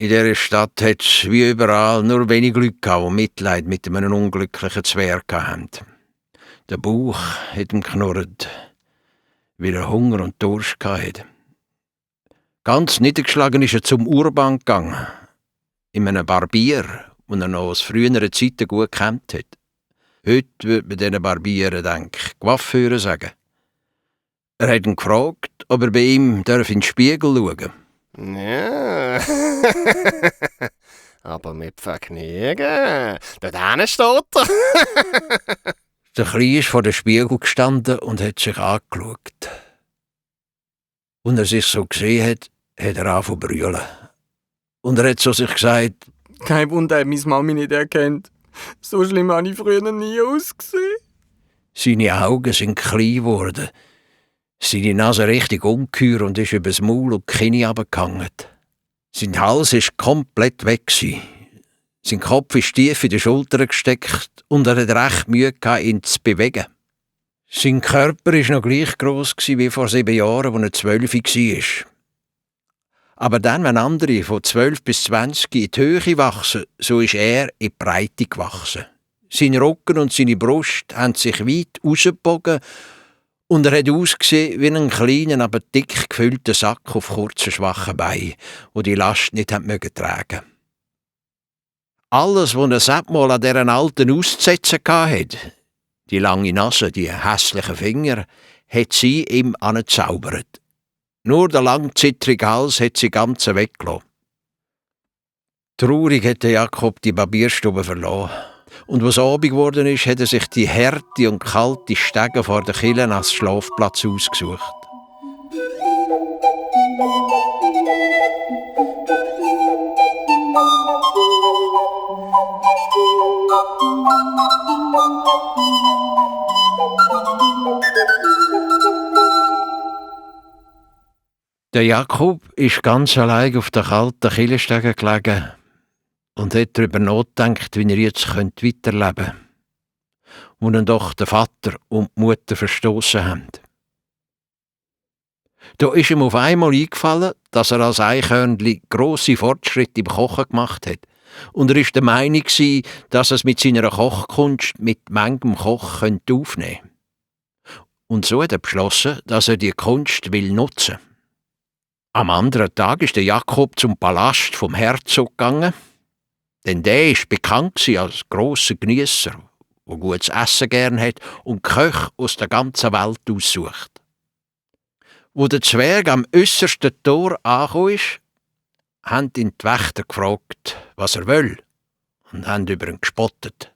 In dieser Stadt hat es wie überall nur wenig Leute gehabt, die Mitleid mit einem unglücklichen Zwerg hatten. Der Bauch hat ihm knurrt, weil er Hunger und Durst hatte. Ganz niedergeschlagen ist er zum Urban gegangen, in einem Barbier, den er noch aus früheren Zeiten gut gekannt hat. Heute würde man diesen Barbieren, denke ich, Coiffeure sagen. Er hat ihn gefragt, ob er bei ihm in den Spiegel schauen darf. Ja, aber mit Vergnügen. Dort steht er. Der Kleine ist vor dem Spiegel gestanden und hat sich angeschaut. Und er sich so gesehen hat er angefangen zu brüllen. Und er hat so sich gesagt: Kein Wunder, hat meine Mami nicht erkannt. So schlimm habe ich früher noch nie ausgesehen. Seine Augen sind klein geworden. Seine Nase richtig ungeheuer und ist übers Maul und die Kinn runtergehangen. Sein Hals war komplett weg. Sein Kopf ist tief in die Schulter gesteckt und er hat recht Mühe gehabt, ihn zu bewegen. Sein Körper war noch gleich gross wie vor 7 Jahren, als er 12 war. Aber dann, wenn andere von 12 bis 20 in die Höhe wachsen, so ist er in die Breite gewachsen. Sein Rücken und seine Brust haben sich weit rausgebogen und er hat ausgesehen wie ein kleiner, aber dick gefüllter Sack auf kurzen, schwachen Beinen, wo die Last nicht tragen konnte. Alles, was er selbstmal an dieser Alten auszusetzen hatte, die lange Nase, die hässlichen Finger, hat sie ihm angezaubert. Nur der lang zittrige Hals hat sie ganz weggelassen. Traurig hat Jakob die Barbierstube verloren. Und was Abend geworden ist, hat er sich die harte und kalte Stege vor der Kirche als Schlafplatz ausgesucht. Der Jakob ist ganz allein auf der kalten Kirchenstege gelegen und hat darüber nachgedacht, wie er jetzt weiterleben könnte, wo ihn doch der Vater und die Mutter verstoßen haben. Da ist ihm auf einmal eingefallen, dass er als Eichhörnchen grosse Fortschritte im Kochen gemacht hat. Und er war der Meinung, dass er es mit seiner Kochkunst mit manchem Koch aufnehmen könnte. Und so hat er beschlossen, dass er die Kunst nutzen will. Am anderen Tag ist der Jakob zum Palast vom Herzog gegangen, denn der war bekannt als grosser Geniesser, der gutes Essen gern hat und Köche aus der ganzen Welt aussucht. Wo der Zwerg am äussersten Tor angekommen ist, haben ihn die Wächter gefragt, was er will, und haben über ihn gespottet.